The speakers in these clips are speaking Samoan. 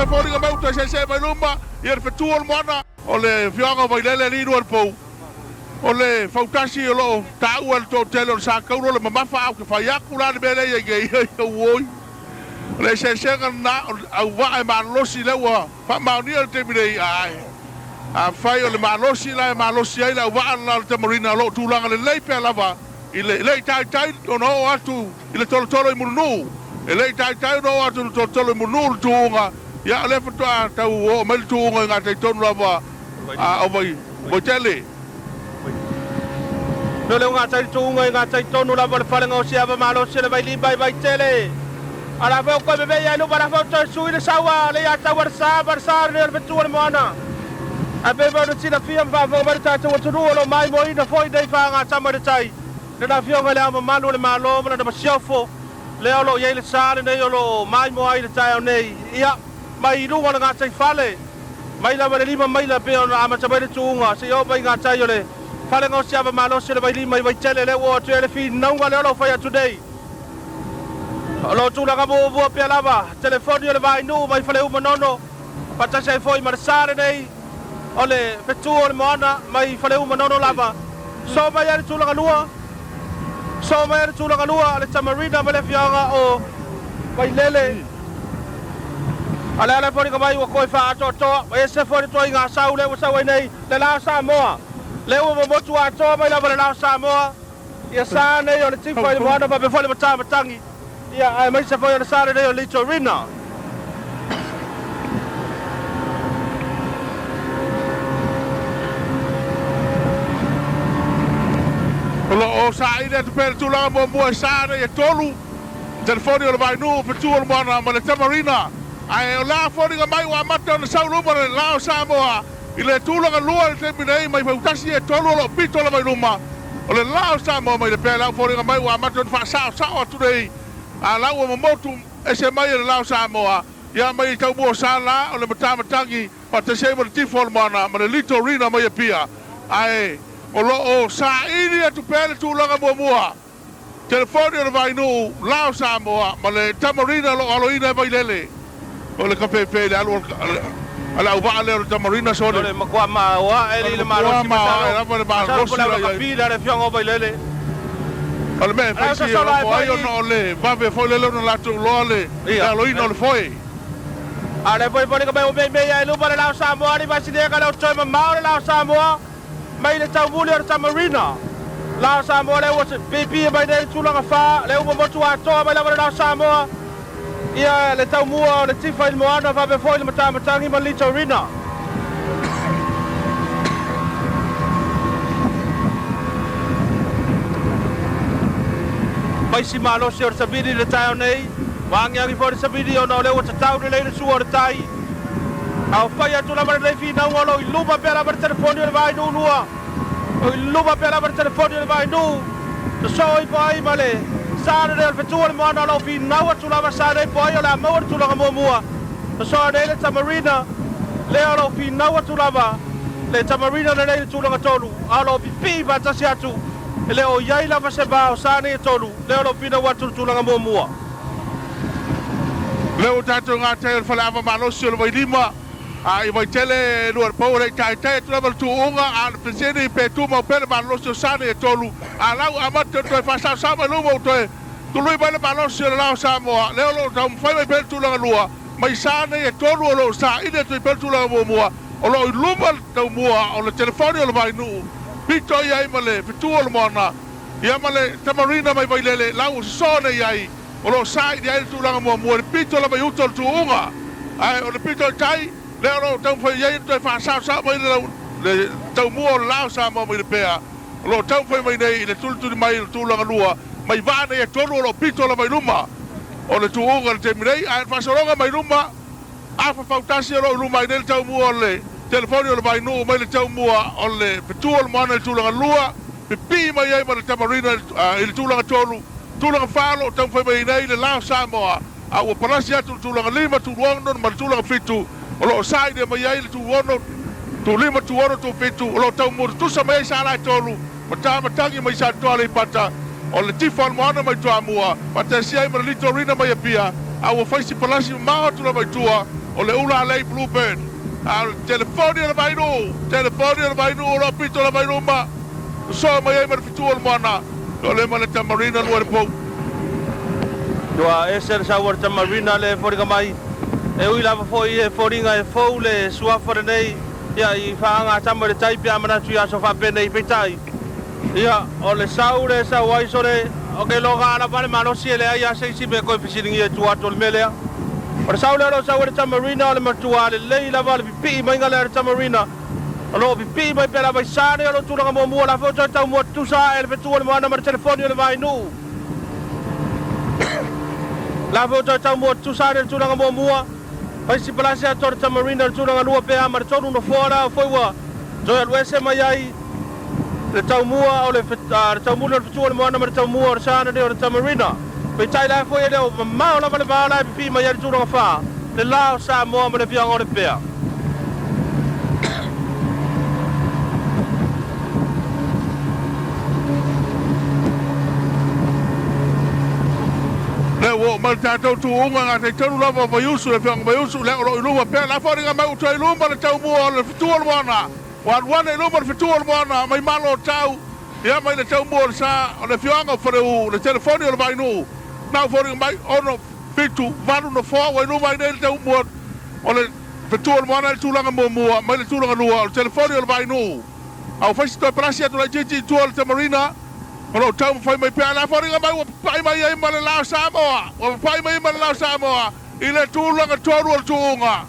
foliga mai ua toe seesee mai luma ia le fetu o le moana. O le afioaga o Vailele alii lua le pou. O le fautasi o lo o taua e le toatele o le sa taula o le mamafa ae ou te fai atu la le mea lea e i ai nei, auoi. O le eseesega lena o le auvaa e malolosi lea ua faamaonia i le taimi nei, ae afai o le malosi la e malosi ai le auvaa lena o le tamarina o lo o tulaga lelei pea lava i le le i taitai ona oo atu i le tolotolo i Mulinuu. E le i taitai ona oo atu i le tolotolo i Mulinuu le tuuga, ia o lea faatoa tau oo mai le tuuga i gatai tonu lava a o Vaitele. No le gatai le tuuga i gatai tonu lava o le fale gaosi ava malosi o le Vailima i Vaitele. A la foi o koe vevei ai luma, a la foi o toe sui le saua le ia taua le sa ma le sa lenei o le fetu o le moana. Ae pei foi ona silafia ma faafofoga mai le tatou atunuu o lo o maimoaina foi nei fagatama i le tai Lana Afioga i Le Ao Mamalu o le Malo ma Lana Masiofo, lea o lo o i ai le sa lenei o lo o maimoa ai i le taeao nei. Ia, mai i luga o le gataifale, mai lava i le 5 maila pei ona amata mai le tuuga, seia oo mai i gatai o le fale gaosi ava malosi o le Vailima i Vaitele, lea ua oo atu ai le finauga lea o lo o fai atu nei. O lo o tulaga muamua pea lava, telefoni o le Vainuu mai Faleu-Manono, faatasi ai foi ma le sa lenei o le fetu o le moana mai Faleu-Manono lava. Soo mai ai le tulaga lua, soo mai ai le tulaga lua le Tamarina ma le afioaga o Vailele. A o le ala e foliga mai ua toe faaatoatoa, ua ese foi le ituaiga sau lea ua sau ai nei le la o Samoa. Lea ua momotu atoa mai lava le la o Samoa ia sa nei o le tifa i le moana faapea foi le matamatagi, ia aemaise foi o le sa lenei o le Litorina. O lo o saili atu pea i le tulaga muamua e sa nei e tolu telefoni o le Vainuu, Fetu o le Moana ma le Tamarina. Ae o le a foliga mai ua amata ona sau luma le la o Samoa i le tulaga lua i le taimi nei mai fautasi e tolu o lo o pito lava i luma o le la o Samoa mai le pea lau foliga mai ua amata ona faasaosao atu nei a la ua momotu ese mai e le la o Samoa ia mai i taumua o sa la o le matamatagi faatasi ai ma le tifo o le moana ma le litorina mai Apia ae o lo o saili atu pea le tulaga muamua Telefoni o le Vainuu, la o Samoa, ma le Tamarina o lo o aloina e Vailele. O le kafefe i le alu a le auvaa lea o le Tamarina sole. O le matua maoae le malosi masalo masalo po o le aulakapi lea a le afioga o Vailele. O le mea e fai si alofa ai ona o le vave foi lele ona latou iloa le aloina o le foe. A o lea foi e foliga mai ua meimei ai luma le la o Samoa, alii Vasileka lea o toe mamao le la o Samoa. Mai le taumuli o le Tamarina, la o Samoa lea ua piipii mai nei i le tulaga fa, lea ua motu atoa mai lava le la o Samoa, ia le taumua o le tifa i le moana faapea foi le matamatagi ma le litorina. Faisi malosi o le savili i le taeao nei, ua agiagi foi le savili ona o lea ua tatau lelei le sua o le tai. A o fai atu lava lenei finauga o lo o i luma pea lava le telefoni o le Vainuu 2, o i luma pea lava le telefoni o le Vainuu, sosoo ifo ai ma le sa lenei o le fetu o le moana o lo o finau atu lava sa nei po ai o le a maua le tulaga muamua. Sosoo nei le Tamarina lea o lo o finau atu lava le Tamarina lenei i le tulaga tolu, a o lo o pipii faatasi atu e le o i ai lava se va o sa nei e tolu lea o lo o finau atu i le tulaga muamua. Lea ua tatou gatai o le faleava malosi o le Vailima a i Vaitele e lua le pou e le i taitai atu lava le tuuga a o le fesili pe tumau pea le malolosi o Sane e tolu a la ua amata ona toe faasaosao mai luma ua toe tului mai le malosi o le la o Samoa lea o lo o taumafai mai pea le tulaga lua mai Sane e tolu o lo o saili atu ai pea le tulaga muamua o lo o i luma le taumua o le telefoni o le Vainuu pito i ai ma le fetu o le moana ia ma le Tamarina mai Vailele la ua sosoo nei ai. O lo o saili ai le tulaga muamua i le pito lava i uta o le tuuga, ae o le pito i tai, lea o lo o taumafai i ai ona toe faasaosao mai le taumua o le la o Samoa mai Lepea, o lo o taumafai mai nei i le tulituli mai i le tulaga lua, mai vaa nei e tolu o lo o pito lava i luma o le tuuga i le taimi nei, ae o le faasologa mai luma, afa fautasi o lo o i luma ai nei le taumua o le telefoni o le Vainuu mai le taumua o le fetu o le moana i le tulaga lua, pipii mai ai ma le Tamarina i le tulaga tolu. Tulaga fa o lo o taumafai mai nei le la o Samoa, a ua palasi atu le tulaga lima, tuaono ma le tulaga fitu o lo o sailia mai ai le tuono, tulima, tuono, tufitu o lo o tau mututusa mai ai Sala e tolu, Matamatagi mai Satoa Aleipata, o le Tifa o le Moana mai Toamua, faatasi ai ma le Litorina mai Apia, a ua fai si palasi mamao atu lava i tua. O le Ulalei Bluebird. A o le telefoni o le Vainuu, telefoni o le Vainuu o lo o pito lava i luma, soa mai ai ma le fetu o le moana, o le ma le Tamarina lua le pou. Ua ese le sau o le Tamarina le foliga mai. E ui lava foi e foliga e fou le suafa lenei, ia i faaga tama i le tai pe a manatu i aso faapenei peitai. Ia, o le sau le sau ai sole, o ke loga lava le malosi e leai a se isi mea koe fesiligia i tua atu o le mea lea. O le sau lea o lo o sau ai le Tamarina o le matua lelei lava le pipii maiga lea a le Tamarina. O lo o pipii mai pea lava i sa nei o lo o tulaga muamua la foi o toe taumua tutusa ae le fetu o le moana ma le telefoni o le Vainuu. La foi o toe taumua tutusa ae le tulaga muamua. Faisi palasi atu o le Tamarina le tulaga lua pe a ma le tolu nofoa la foi ua toe alu ese mai ai le taumua o le le taumuli o le fetu o le moana ma le taumua o le sa nei o le Tamarina. Peitai la foi e le o mamao lava le va la e pipii mai ai le tulaga fa le la o Samoa ma le afioaga o Lepea. Le ua oo mai le tatou tuuga ga taitonu lava o Vaiusu, le afioaga o Vaiusu, lea o lo o i luma pea la foliga mai ua toe i luma le taumua o le fetu o le moana. Ua alu ane i luma le fetu o le moana mai malo o tau, ia mai le taumua o le sa o le afioaga o Faleu, le telefoni o le Vainuu. Na ua foliga mai 6, 7, 8 nofoa ua i luma ai nei le taumua o le fetu o le moana i le tulaga muamua mai le tulaga lua o le telefoni o le Vainuu. A ua fai se toe palasi atu laitiiti i tua o le Tamarina, o lo o taumafai mai pea. Le foliga mai ua papai mai ai ma le la o Samoa, ua papai mai ai ma le la o Samoa i le tulaga tolu o le tuuga.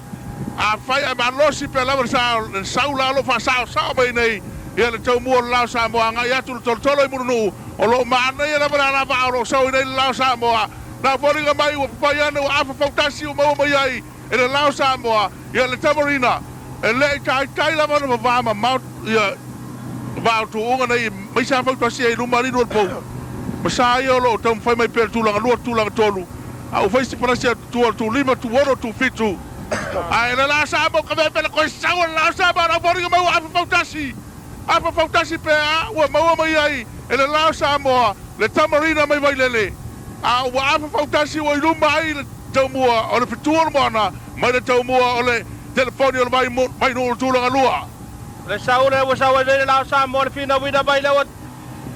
Afai ae malosi pea lava le sa, le sau la o lo o faasaosao mai nei ia le taumua o le la o Samoa agai atu le tolotolo i Mulinuu, o lo o manaia lava le alavaa o lo o sau ai nei le la o Samoa. Na foliga mai ua papai ane ua afa fautasi ua maua mai ai e le la o Samoa ia le Tamarina. E le i taitai lava ona vavā mamao ia vaa o tuuga nei mai sa fautasi ai i luma alii lua le pou. Ma sa ia o lo o taumafai mai pea le tulaga lua, tulaga tolu, a ua fai se palasi atu tua o le tu lima, tu ono, tu fitu. Ae le la Samoa ka vevela koe sau o le la o Samoa na foliga mai ua afa fautasi. Afa fautasi pe a ua maua mai ai e le la o Samoa le Tamarina mai Vailele. A ua afa fautasi ua i luma ai le taumua o le fetu o le moana mai le taumua o le telefoni o le vai vainuu o le tulaga lua. Le sau lea ua sau ai nei le la o Samoa le finauina mai lea ua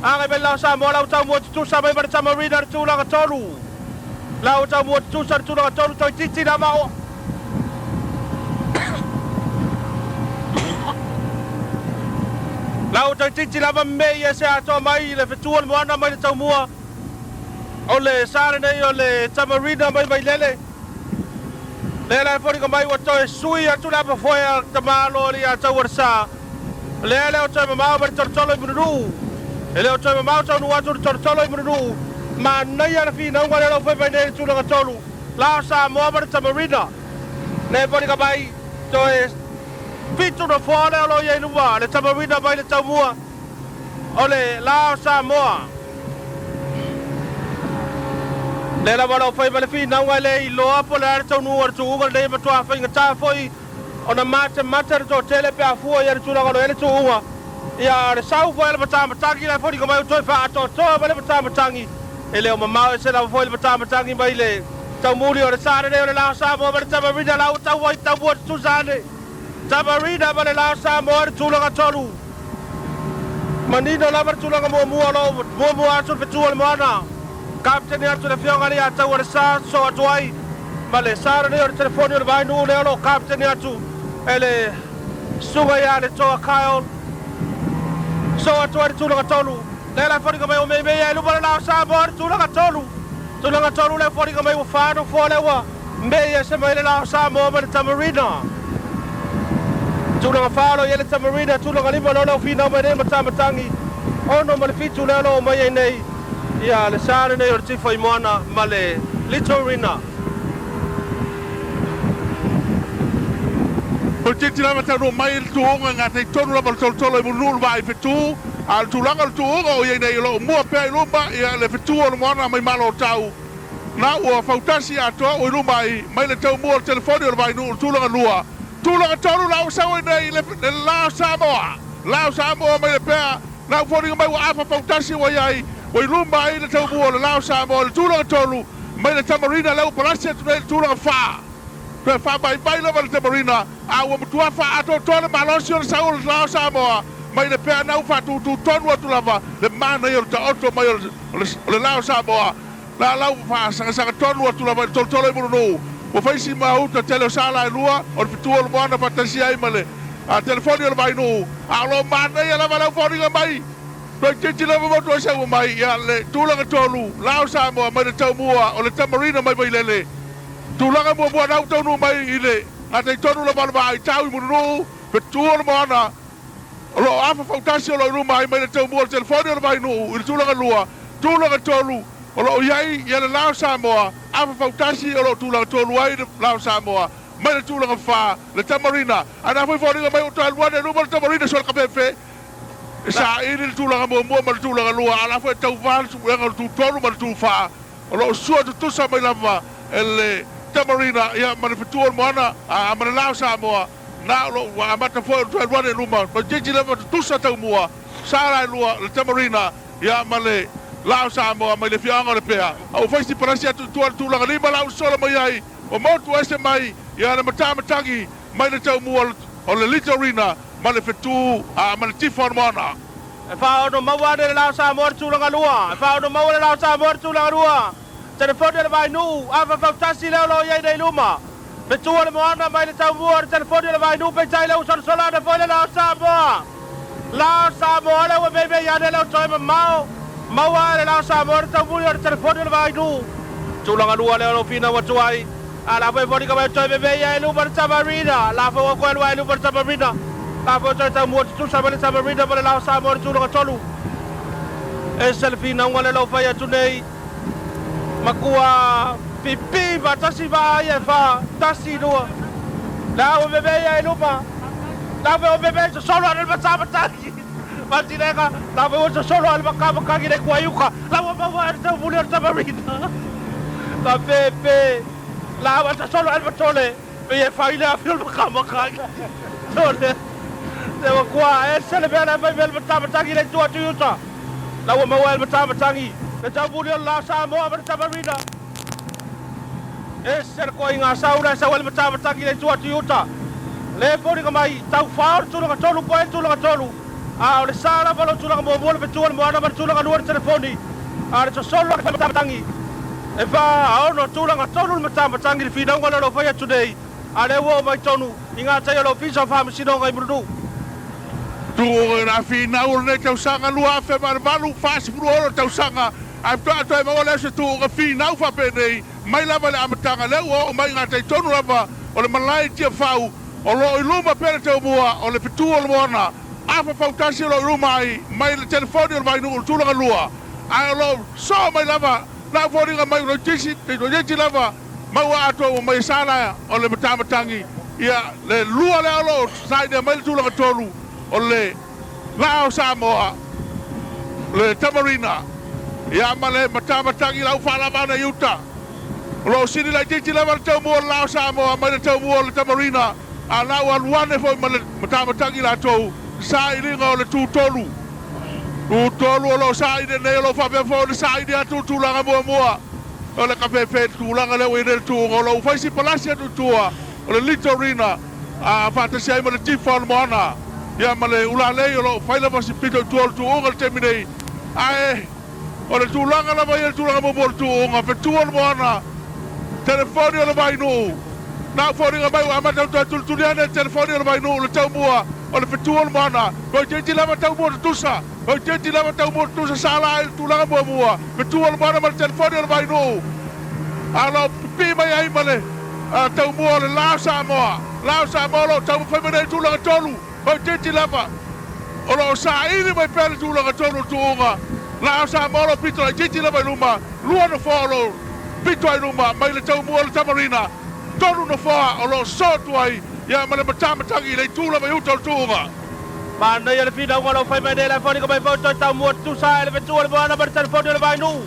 agai mai le la o Samoa la ua taumua tutusa mai ma le Tamarina le tulaga tolu. La ua taumua tutusa le tulaga tolu toeitiiti lava o La ua toeitiiti lava mei ese atoa mai le fetu o le moana mai le taumua o le sa lenei o le Tamarina mai Vailele. Lea la e foliga mai ua toe sui atu le apafoe a tamalo le ia tau o le sa. Lea le o toe mamao ma le tolotolo i Mulinuu. E le o toe mamao taunuu atu le tolotolo i Mulinuu. Manaia le finauga lea o lo o fai mai nei i le tulaga tolu. La o Samoa ma le Tamarina. Lea e foliga mai toe 7 nofoa lea o lo o i ai luma le Tamarina mai le taumua o le la o Samoa. Lea lava o lo o fai ma le finauga e le iloa po o le a le taunuuga o le tuuga lenei e matua faigata foi ona matamata le toatele pe a fua i ai le tulaga o lo o i ai le tuuga. Ia, a o le sau foi a le matamatagi la e foliga mai ua toe faaatoatoa mai le matamatagi. E le o mamao ese lava foi le matamatagi mai le taumuli o le sa lenei o le la o Samoa ma le Tamarina la ua tau ai taumua tutusa ane. Tamarina ma le la o Samoa i le tulaga tolu. Manino lava le tulaga muamua o lo o muamua atu le fetu o le moana. Kapeteni atu le afioga le ia tau o le sa sosoo atu ai ma le sa lenei o le telefoni o le Vainuu lea o lo o kapeteni atu e le susuga ia Letoa Kyle. Sosoo atu ai le tulaga tolu. Lea la e foliga mai ua meimei ai luma le la o Samoa i le tulaga tolu. Tulaga tolu lea e foliga mai ua fa nofoa lea ua mei ese mai le la o Samoa ma le Tamarina. Tulaga fa o lo o i ai le Tamarina, tulaga lima lea o lo o finau mai nei Matamatagi, ono ma le fitu lea o lo o omai ai nei ia le sa lenei o le Tifa i Moana ma le Litorina. O le titi lava taunuu mai le tuuga i gatei tonu lava o le tolotolo i Mulinuu le vaa i fetu, a o le tulaga o le tuuga o i ai nei o lo o mua pea i luma ia le fetu o le moana mai malo o tau. Na ua fautasi atoa ua i luma ai mai le taumua o le telefoni o le Vainuu i le tulaga lua. Tulaga tolu la ua sau ai nei le la o Samoa. La o Samoa mai le pea na ua foliga mai ua afa fautasi ua i ai ua i luma ai le taumua o le la o Samoa i le tulaga tolu mai le Tamarina lea ua palasi atu nei i le tulaga fa. Toe faavaivai lava le Tamarina, a ua matua faaatoatoa le malosi o le sau o le Lao Samoa mai le peanau faatututonu atu lava le manaia o le taoto mai o le Lao Samoa. La lau faasagasaga tonu atu lava i le tolotolo i Mulinuu. Ua fai si maauta tele o sala e lua o le fetu o le moana faatasi ai ma le telefoni o le Vainuu, a o lo o manaia lava lau foliga mai. Toeitiiti lava motu ai saua mai ia le tulaga tolu Lao Samoa mai le taumua o le Tamarina mai Vailele. Tulaga muamua na ua taunuu mai i le gatai tonu lava o le vaa i tau i Mulinuu, fetu o le moana o lo o afa fautasi o lo o i luma ai mai le taumua o le telefoni o le Vainuu i le tulaga lua, tulaga tolu o lo o i ai ia le Lao Samoa, afa fautasi o lo o tulaga tolu ai le Lao Samoa mai le tulaga fa le Tamarina. Ae na foi foliga mai ua toe alu ane i luma le Tamarina so le kafefe e saili le tulaga muamua ma le tulaga lua, a o la foi e tauva le suega o le tu tolu ma le tu fa o lo o sua tutusa mai lava e le Tamarina ia ma le fetu o le moana a ma le Lao Samoa na o lo ua amata foi o le toe alu ane i luma toeitiiti lava tutusa taumua sa la e lua le Tamarina ia ma le Lao Samoa mai le afioaga o Lepea. A ua fai si palasi atu i tua le tulaga lima la usola mai ai ua motu ese mai ia le matamatagi mai le taumua o le Litorina ma le fetu a ma le tifa o le moana. E faaono maua ane le Lao Samoa le tulaga lua. E faaono maua le Lao Samoa le tulaga lua. Telefoni o le Vainuu, afa fautasi lea o lo o i ai nei luma. Fetu o le moana mai le taumua o le telefoni o le Vainuu, peitai lea ua solasola ane foi le Lao Samoa. Lao Samoa lea ua meimei ane lea o toe mamao. Maua e le Lao Samoa le taumuli o le telefoni o le Vainuu. Tulaga lua lea o lo o finau atu ai. A la foi foliga mai toe meimei ai luma le Tamarina. La foi ua koe alu ai luma le Tamarina. La foi toe taumua tutusa mai le Tamarina ma le Lao Samoa le tulaga tolu. E se le finauga le lo fai atu nei. Matua pipi faatasi vaa ia e fa, tasi, lua. La ua meimei ai luma. La foi ua meimei sosolo ane le matamatagi. Matilega, la foi ua sosolo ane le matamatagi le kuaiuka. La ua maua ai le taumuli o le Tamarina. La pepe. La ua sosolo ane le matole. Pe e fai le afi o le matamatagi. Tole. Te ua kua e se le mea la fai mea le matamatagi le tua atu i uta. La ua maua ai le matamatagi. Le taumuli o le Lao Samoa ma le Tamarina. E se le koiga sau la e sau ai le matamatagi le tua atu i uta. Le foliga mai tau fao le tulaga tolu koe le tulaga tolu. A o le sa lava lo tulaga muamua le fetu o le moana ma le tulaga lua le telefoni. A le sosolo le matamatagi. E fa ono tulaga tolu le matamatagi le finauga le o lo fai atu nei. A le ua o mai tonu i ngā tai o le Ofisa o Faamasinoga i Mulinuu. Tuuga na finau o lenei tausaga 2008, 46 tausaga ae faatoa toe maua lea o se tuuga finau faapenei mai lava i le amataga lea ua oo mai i gatai tonu lava o le malae i Tiafau o lo o i luma pea le taumua o le fetu o le moana afa fautasi o lo o i luma ai mai le telefoni o le Vainuu i le tulaga lua ae o lo o soo mai lava lau foliga mai Roitisi toeitiiti lava maua atoa ua mai e sala o le matamatagi ia le lua lea o lo o sailia mai le tulaga tolu o le Lao Samoa le Tamarina ia ma le matamatagi lau faalavana i uta o lo o sili laitiiti lava le taumua o le Lao Samoa mai le taumua o le Tamarina a lau alu ane foi ma le matamatagi latou sailiga o le tu tolu tu tolu o lo o saili nei o lo o faapea foi o le saili atu le tulaga muamua o le kafefe tulaga lea ua i nei le tuuga o lo o ua fai si palasi atu i tua o le Litorina a faatasi ai ma le tifa o le moana ia ma le ulalei o lo o fai lava si pito i tua o le tuuga le taimi nei ae o le tulaga lava ia le tulaga muamua o le tuuga fetu o le moana telefoni o le Vainuu na au foliga mai ua amata ona toe tulituli ane le telefoni o le Vainuu le taumua o le fetu o le moana toeitiiti lava taumua tutusa toeitiiti lava taumua tutusa sa la ai le tulaga muamua fetu o le moana ma le telefoni o le Vainuu a lo o pipii mai ai ma le taumua o le Lao Samoa. Lao Samoa o lo o taumafai mai nei tulaga tolu toeitiiti lava o lo o saili mai pea le tulaga tolu o le tuuga Lao Samoa o lo o pito laitiiti lava i luma lua nofoa o lo o pito ai luma mai le taumua o le Tamarina tolu nofoa o lo o so atu ai ia ma le matamatagi i le itu lava i uta o le tuuga. Manaia le finauga o lo o fai mai nei le foliga mai foi toe taumua tutusa ae le fetu o le moana ma le telefoni o le Vainuu.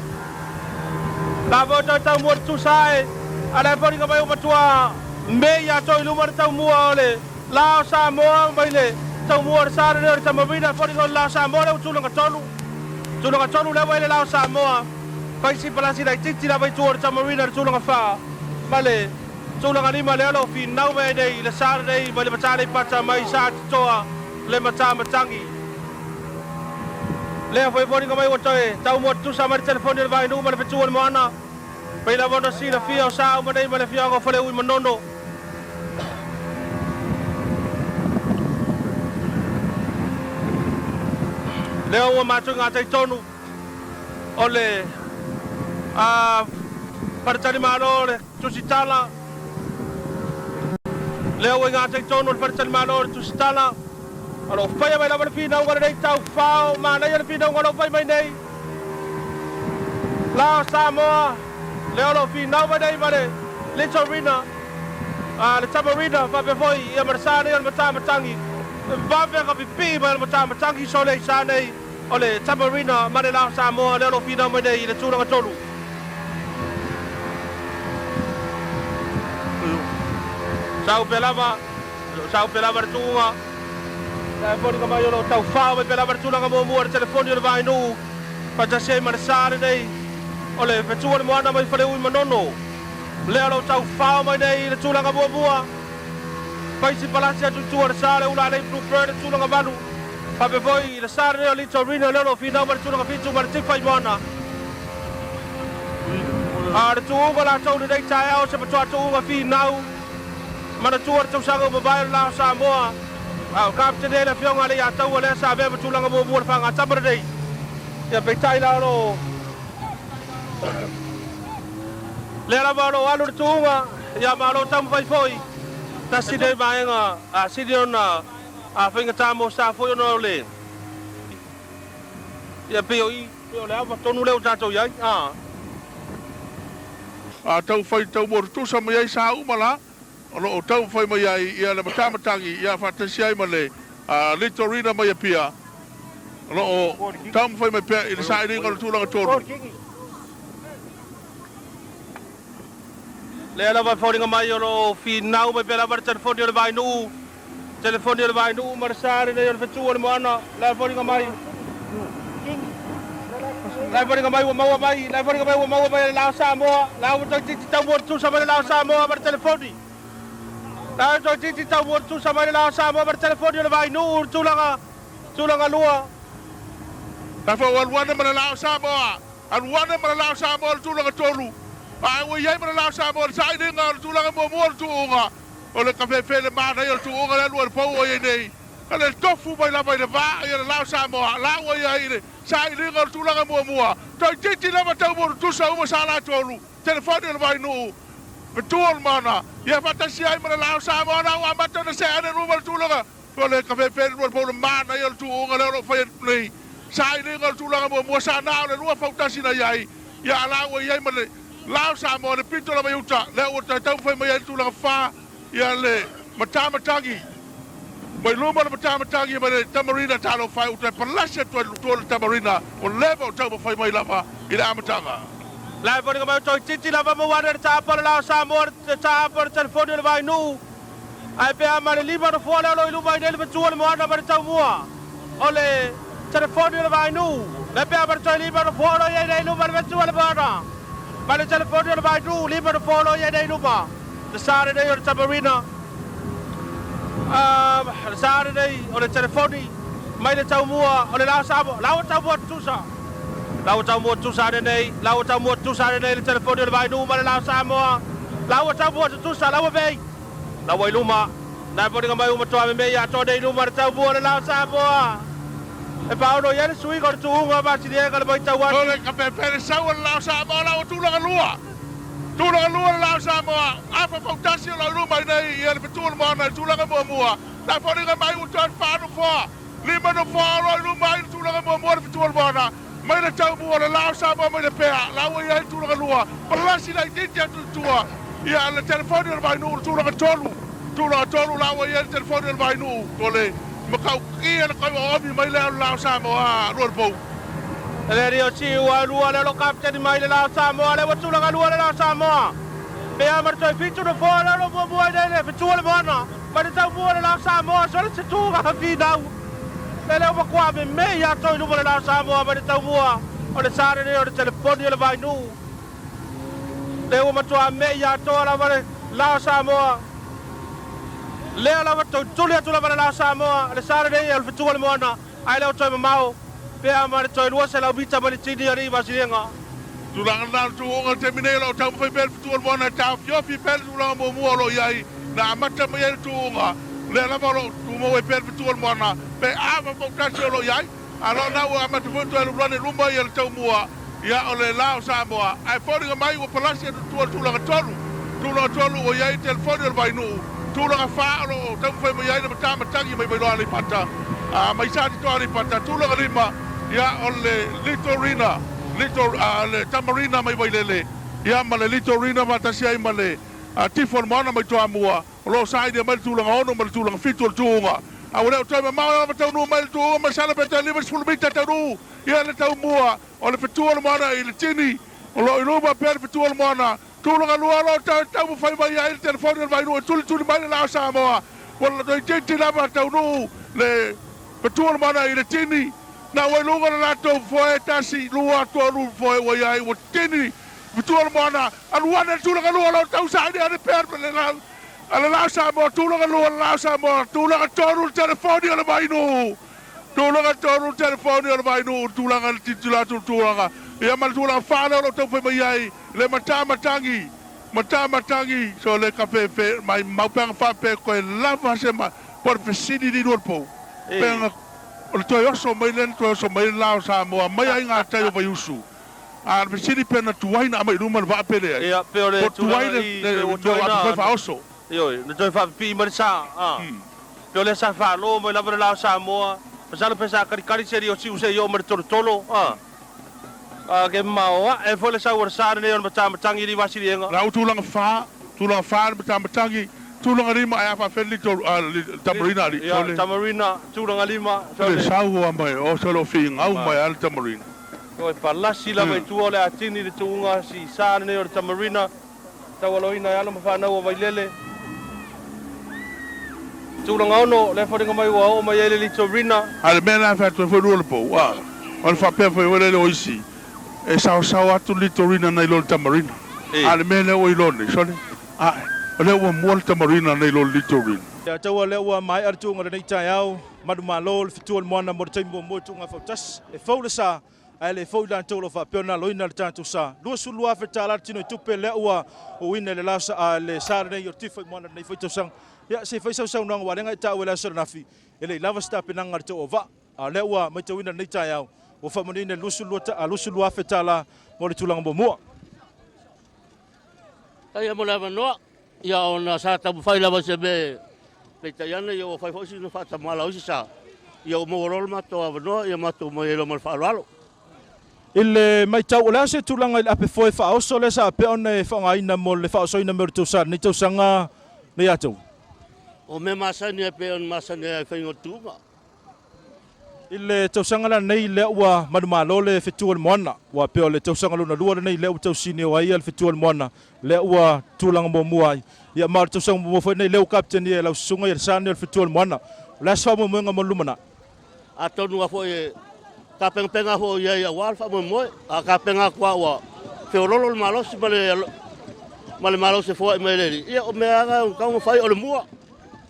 La foi toe taumua tutusa ae a le foliga mai ua matua mei ia toi luma le taumua o le Lao Samoa mai le taumua o le sa lelei o le Tamarina foliga o le Lao Samoa lea ua tulaga tolu. Tulaga tolu lea ua i le Lao Samoa. Fai si palasi laitiiti lava i tua o le Tamarina le tulaga fa ma le Tulaga lima lea o lo o finau mai ai nei i le sa lenei mai le Mataleipata mai Satitoa le Matamatagi. Lea foi foliga mai ua toe tau mua tutusa mai le telefoni o le Vainuu ma le fetu o le Moana. Pei lava ona silafia o sa uma nei ma le afioaga o Faleui Manono. Lea ua matou gatai tonu o le faletalimalo o le Tusitala. Lea ua i gatai tonu o le faletalimalo o le Tusitala. O lo o faia mai lava le finauga lenei taufao, manaia le finauga o lo o fai mai nei. La o Samoa, lea o lo o finau mai nei ma le Litorina, le Tamarina, faapea foi ia ma le sa nei o le Matamatagi. E vave ka pipii mai o le Matamatagi sole i sa nei o le Tamarina ma le La o Samoa, lea o lo o finau mai nei i le tulaga tolu. Sau pea lava, sau pea lava le tuuga. Sa e foliga mai o lo o taufao mai pea lava le tulaga muamua le telefoni o le Vainuu faatasi ai ma le sa lenei o le fetu o le Moana mai Faleui Manono. Lea o lo o taufao mai nei i le tulaga muamua. Faisi palasi atu i tua o le sa o le Ulalei Blue Bird i le tulaga valu. Faapea foi i le sa lenei o Litorina lea o lo o finau mai le tulaga fitu ma le Tifa i Moana. A o le tuuga latou lenei taeao o se matua tuuga finau. Manatua le tausaga ua mavae o le la o Samoa, a o Kapetene le Afioga a Leiataua lea sa avea ma tulaga muamua o le fagatama lenei. Ia peitai la o lo o lea lava o lo o alu le tuuga, ia ma o lo o taumafai foi. Tasi lenei vaega a sili ona faigata mo sa foi ona o le ia pei o i pei o le ava tonu lea ua tatou i ai. A. A taumafai tau motutusa mai ai sa uma la, o lo o taumafai mai ai ia le Matamatagi ia faatasi ai ma le Litorina mai Apia, o lo o taumafai mai pea i le sailiga o le tulaga tonu. Lea lava e foliga mai o lo o finau mai pea lava le telefoni o le Vainuu, telefoni o le Vainuu ma le sa lenei o le fetu o le Moana. Lea e foliga mai, la e foliga mai ua maua mai, la e foliga mai ua maua mai e le la o Samoa, la ua toeitiiti tau mua tutusa mai le la o Samoa ma le telefoni. La ua toeitiiti tau mua tutusa mai le la o Samoa ma le telefoni o le Vainuu i le tulaga, tulaga lua. La foi ua alu ane ma le la o Samoa, alu ane ma le la o Samoa i le tulaga tolu, a ua i ai ma le la o Samoa i le sailiga o le tulaga muamua o le tuuga. O le kafefe le manaia o le tuuga le alu ai le pou o i ai nei. O le tofu mai lava i le va ia le la o Samoa, la ua i ai i le sailiga o le tulaga muamua. Toeitiiti lava tau motutusa uma sa la tolu, telefoni o le Vainuu, fetu o le Moana, ia faatasi ai ma le la o Samoa na ua amata ona see ane luma le tulaga. O le kafefe le lua le pou le manaia o le tuuga lea o lo o fai atu nei. Sailiga o le tulaga muamua sa na o le lua fautasi na i ai, ia a la ua i ai ma le la o Samoa le pito lava i uta, lea ua toe taumafai mai ai le tulaga fa ia le Matamatagi. Mai luma le Matamatagi mai le Tamarina talofa e uta e palasi atu ai tua le Tamarina ua leva o taumafai mai lava i le amataga. La e foliga mai o toeitiiti lava maua ane le taapa o le la o Samoa le taapa o le telefoni o le Vainuu ae pe a ma le lima nofoa lea o lo o i luma ai nei le matua o le Moana ma le Taumua o le telefoni o le Vainuu le pe a ma le toe lima nofoa o lo o i ai nei i luma le matua o le Moana ma le telefoni o le Vainuu lima nofoa o lo o i ai nei i luma le sa lenei o le Tamarina le sa lenei o le telefoni mai le Taumua o le la o Samoa la ua taumua tutusa la ua taumua tutusa lenei la ua taumua tutusa lenei le telefoni o le Vainuu ma le la o Samoa la ua taumua tutusa la ua vei la ua i luma na e foliga mai ua matua memei atoa nei i luma le Taumua o le la o Samoa e paono i ai le suiga o le tuuga ma siliega le matau O atu. le kafefe le sau o le la o Samoa la ua tulaga lua. Tulaga lua le la o Samoa, afa fautasi o lo o i luma i nei ia le fetu o le Moana i le tulaga muamua. Na foliga mai ua toe fa nofoa, lima nofoa o lo o i luma ai le tulaga muamua le fetu o le Moana. Mai le taumua o le la o Samoa mai le pea, la ua i ai le tulaga lua. Palasi laitiiti atu i tua ia le telefoni o le Vainuu i le tulaga tolu. Tulaga tolu la ua i ai le telefoni o le Vainuu. O le matautia le kai oomi mai lea o le la o Samoa lua le pou. Le rio si ua lua le lo kapiteni mai le la o Samoa le ua tulaga lua le la o Samoa. Pe a ma le toe fitu nofoa le lo muamua i nei le fetu o le Moana ma le Taumua le la o Samoa so le se tuuga finau. Le lea ua matua memei atoa i luma le la o Samoa ma le Taumua o le sa lenei o le telefoni o le Vainuu. Le ua matua mei atoa lava le La o Samoa. Lea lava tuli atu lava le la o Samoa, le sa lenei o le fetua le moana, ai leo toe mamao, pea ma le toe 200 mita mai le tini ali vasiliga. Tulaga na tuuga te mine lo tau fai pele fetua le moana ta fiofi pele tulaga muamua o lo iai na amata mai ai le tuuga. Le lava lo tumau e pele fetua le moana pe ava fautasi o lo iai. A lo na ua amata foi toe lulane luma ia le taumua ia o le la o Samoa. Ae foliga mai ua palasi atu tua tulaga tolu. Tulaga tolu o iai telefoni o le Vainuu. Tulaga fa o lo taumafai mai ai le matamatagi mai Vailoa Aleipata. Mai Satitoa Aleipata. Tulaga lima ia o le Litorina. Le Tamarina mai Vailele. Ia ma le Litorina faatasi ai ma le Tifo le Moana mai Toamua. O lo saili mai le tulaga 6 ma le tulaga 7 o le tuuga. A ua le o toe mamao lava taunuu mai le tuuga ma sala pe toe 50 mita taunuu. Ia le taumua o le fetua o le moana i le tini. O lo i luma pea le fetua o le moana. Tulaga lua o lo taumafai mai ai le telefoni o le Vainuu e tulituli mai le la o Samoa. Ua toeitiiti lava taunuu le fetua o le moana i le tini. Na ua i luga le latou foe 1, 2, 3 foe ua iai ua tini. Fetua o le moana aluane le tulaga lua o lo tausaili ane pea le la ale la Samoa. Tulaga lua le la Samoa. Tulaga tolu le telefoni o le Vainuu. Tulaga tolu le telefoni o le Vainuu. Tulaga le titula tulaga. Ia ma le tulaga fa lea o lo taumafai mai ai le matamatagi. Matamatagi so le kafe fe mai maupeanga faapea koe lava se ma po le fesili li lua le pou. Peanga o le toe oso mai le toe oso mai le la o Samoa mai ai ngā tai o Vaiusu. A le fesili pe na tuai na amai luma le vaapele ai. Ia, pe o le Po tuai le le faaoso. Ioe, na toe faapipii mai le sa. Pe o le sa faalo mai lava le la o Samoa. Masalo pe sa karikari se li o siu se i o ma le tolotolo. Ke mao e foi le sau o le sa lenei o le matamatagi li vasiliega. La u tulaga fa, tulaga fa le matamatagi, tulaga lima ai afa feli to Tamarina ali. Ia, Tamarina, tulaga lima. Le sau o mai o solo fi ngau mai al Tamarina. Ioe, palasi lava i tua o le atini le tuuga si sa lenei o le Tamarina. Taualoina e alo ma whanau o Vailele. Tulaga ono, le foliga mai ua oo mai ai le Litorina. A le mea la whatua foi lua le pou. O le whapea foi o le o isi. E sao sao atu Litorina nei lo le Tamarina. A le mea lea ua i lo nei, sole. O lea ua mua le Tamarina nei lo le Litorina. Ia taua lea ua mai ar tuuga lenei taeao, manumalo le fetua le moana mo le taimi muamua tuuga fautasi. E fou le sa, ae le fou i latou lo faapea ona aloina le tatou sa. 22,000 tala le tino i tupe lea ua uina le la le sa lenei o le tifo i moana lenei foi tausaga. Ia se fai saunoaga ua lenga i tāu e le aso nafi. E le lava se tapenaga le tau o vaa. A lea ua matauina lenei taeao, ua faamanuiaina le 22,000 tala mo le tulaga muamua. Ia mo le avanoa, ia ona sa taumafai lava se mea peitai ane ia ua fai foi sina faatamala o isi sa. Ia ua maua loa le matou avanoa, ia matou mai ai loa ma le faaaloalo. I le matau o le a se tulaga i le ape foe faaoso lea sa pea ona e faaaogaina mo le faaosoina mea o le tausaga lenei tausaga le atou. O mea masani e pei ona masani ai faiga o le tuuga. I le tausaga lenei lea ua manumalo le fetua o le moana. Ua pea o le tausaga lona lua lenei lea ua tausini o ai le fetua o le moana lea ua tulaga muamua ai. Ia ma o le tausaga muamua foi nei lea ua kapiteni e lau susuga ia le sa nei o le fetua o le moana. O le a se faamoemoega mo le lumanai? Atonu a foi tapengapenga foi i ai aua le faamoemoe. A tapenga atu a ua feololo le malosi ma le malosi foai mai le ia o mea aga o taumafai o le mua.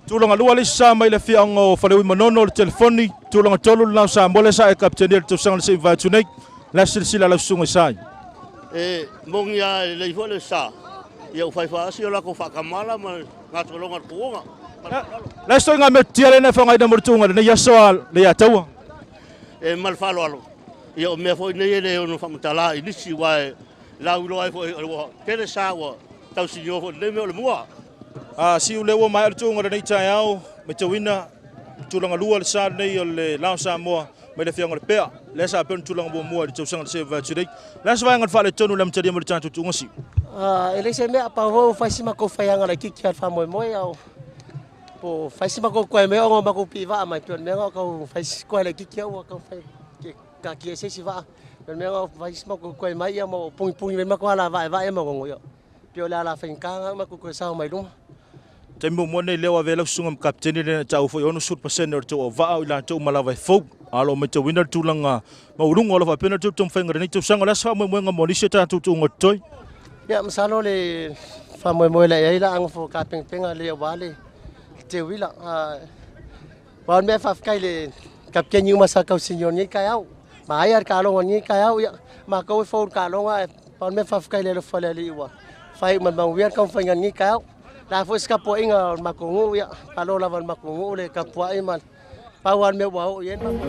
Tulaga lua le isi sa mai le afioaga o Faleui Manono o le telefoni. Tulaga tolu le lau Samoa le sa e kapiteni le tausaga le se i atu nei. Le silasila lau susuga i sa ai. E mongi a e lei foi le sa. Ia ua fai faasi o lako whaakamala ma ngā tolonga le tuuga. Le so ngā mea tia le na whangaina mo le tuuga lenei aso a le ia taua. E ma le faaaloalo. Ia o mea foi nei e le ono whaamatala i nisi wa e lau iloa ai foi ua tele sa ua tausinio foi lenei mea o le mua. Si u le ua mai o le tuuga lenei taeao, matauina tulaga lua le sa lenei o le lao Samoa mai le afioaga o le Pea. Le sa pea ona tulaga muamua i le tausaga le se vai atu nei. Le se vaega le faaletonu le amatalia mo le tatou tuuga si. E le se mea pa ho fai si mako fai anga la kiki al fa moe moe au. Po fai si mako koe me ongo mako pi va mai pe me ngo kau fai si koe la kiki au kau fai ke ka ki se si va. Pe me ngo fai si mako koe mai ia mo pungi pungi me mako ala va va e mo ngo yo. Pe o le ala fai ka mako koe sa mai luma. Te mo mo nei leo avela susuga ma kapiteni le na tau foi 60% o le tau o vaa i latou malawa e fou. Alo mai tau wina le tulaga mauluga o lo faapea na taumafaiga lenei tausaga. O le a se faamoemoega mo nisi o tatou tuuga totoe? Ia masalo le Faamoemoe la i ai la agofo tapenapena lelei aua le teuila. Pau le mea faafetai i le kapikeni uma sa tausinio i lenei taeao. Manaia le taaloga i lenei taeao, ia matou e fou i le taaloga ae pau le mea faafetai i le alofa o le Alii ua faaiu ma le manuia le taumafaiga i lenei taeao. O le a foi se tapuaiga a le matou nuu, ia malo lava i le matou nuu le tapuai ma pau lava le mea ua oo i ai le matou.